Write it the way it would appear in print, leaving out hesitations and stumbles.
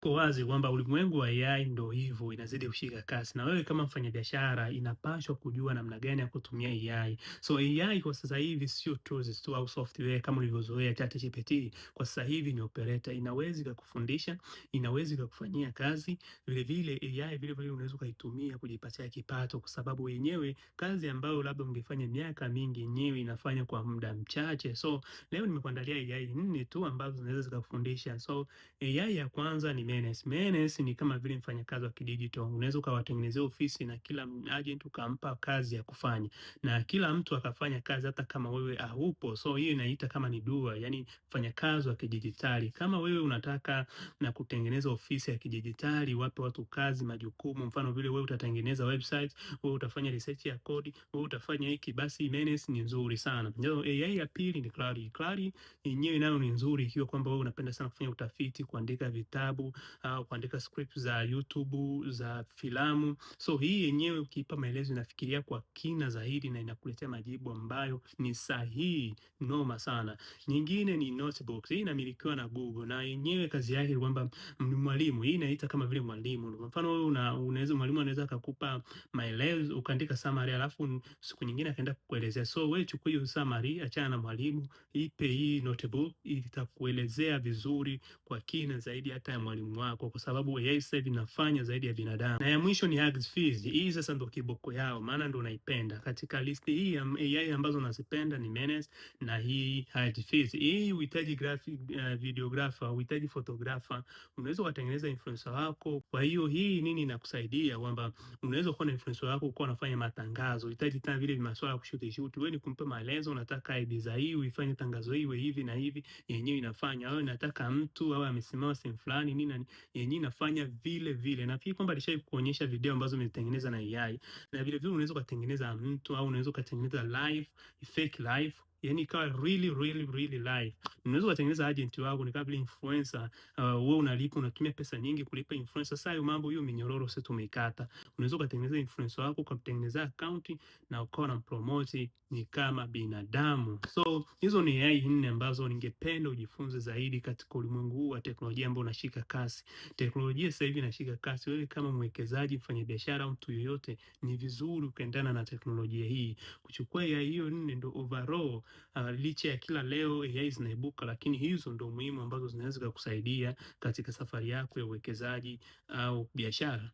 Iko wazi kwamba ulimwengu wa AI ndo hivyo inazidi kushika kasi, na wewe kama mfanyabiashara inapaswa kujua namna gani ya kutumia AI. So AI kwa sasa hivi sio tools tu au software kama ulivyozoea ChatGPT. Kwa sasa hivi ni operator, inaweza ikakufundisha, inaweza ikakufanyia kazi vile vile. AI vile vile unaweza ukaitumia kujipatia kipato, kwa sababu yenyewe kazi ambayo labda ungefanya miaka mingi, yenyewe inafanya kwa muda mchache. So leo nimekuandalia AI nne tu ambazo zinaweza zikakufundisha. So AI ya kwanza ni Manus. Manus ni kama vile mfanyakazi wa kidigital. Unaweza ukawatengenezea ofisi na kila agent ukampa kazi ya kufanya na kila mtu akafanya kazi hata kama wewe haupo. So hiyo inaita kama ni dua, yani mfanyakazi wa kidijitali. Kama wewe unataka na kutengeneza ofisi ya kidijitali, wape watu kazi, majukumu, mfano vile wewe utatengeneza website, wewe utafanya research ya kodi, wewe utafanya hiki, basi Manus ni nzuri sana. Ndio, AI ya pili ni Claude. Claude yenyewe nayo ni nzuri ikiwa kwamba wewe unapenda sana kufanya utafiti, kuandika vitabu au kuandika script za YouTube za filamu. So hii yenyewe ukiipa maelezo inafikiria kwa kina zaidi na inakuletea majibu ambayo ni sahihi, noma sana. Nyingine ni Notebooks. Hii inamilikiwa na Google na yenyewe kazi yake ni kwamba ni mwalimu. Hii inaita kama vile mwalimu. Kwa mfano wewe unaweza, mwalimu anaweza akakupa maelezo ukaandika summary, alafu siku nyingine akaenda kukuelezea. So wewe chukua hiyo summary, achana na mwalimu, ipe hii notebook, itakuelezea vizuri kwa kina zaidi hata ya mwalimu wako, kwa sababu AI sasa hivi inafanya zaidi ya binadamu. Na ya mwisho ni Huggies. Hii sasa ndo kiboko yao, maana ndo naipenda katika listi hii ya AI ambazo nazipenda ni Manus na hii Huggies. Hii uhitaji graphic, videographer, uhitaji photographer, unaweza ukatengeneza influencer wako. Kwa hiyo hii nini inakusaidia kwamba unaweza kuwa na influencer wako ukawa unafanya matangazo, uhitaji tena vile masuala ya kushoot shoot. Wewe ni kumpa maelezo, unataka idea hii uifanye tangazo hii iwe hivi na hivi, yenyewe inafanya. Au nataka mtu awe amesimama sehemu fulani nini na yenyewe inafanya vile vile. Nafikiri kwamba alishai kuonyesha video ambazo umetengeneza na AI, na vile vile unaweza ukatengeneza mtu au unaweza ukatengeneza live, fake live, yani ikawa really really really live. Unaweza ukatengeneza agent wako ni kama vile influencer. Wewe unalipa, unatumia pesa nyingi kulipa influencer. Sasa hayo mambo, hiyo minyororo sasa tumeikata. Unaweza ukatengeneza influencer wako ukamtengenezea account na ukawa unampromote ni kama binadamu. So hizo ni AI nne ambazo ningependa ujifunze zaidi katika ulimwengu huu wa teknolojia ambao unashika kasi. Teknolojia sasa hivi inashika kasi. Wewe kama mwekezaji, mfanyabiashara au mtu yoyote, ni vizuri ukaendana na teknolojia hii. Kuchukua AI hiyo nne ndo overall. Licha ya kila leo AI zinaibuka, lakini hizo ndo muhimu ambazo zinaweza kukusaidia katika safari yako ya uwekezaji au biashara.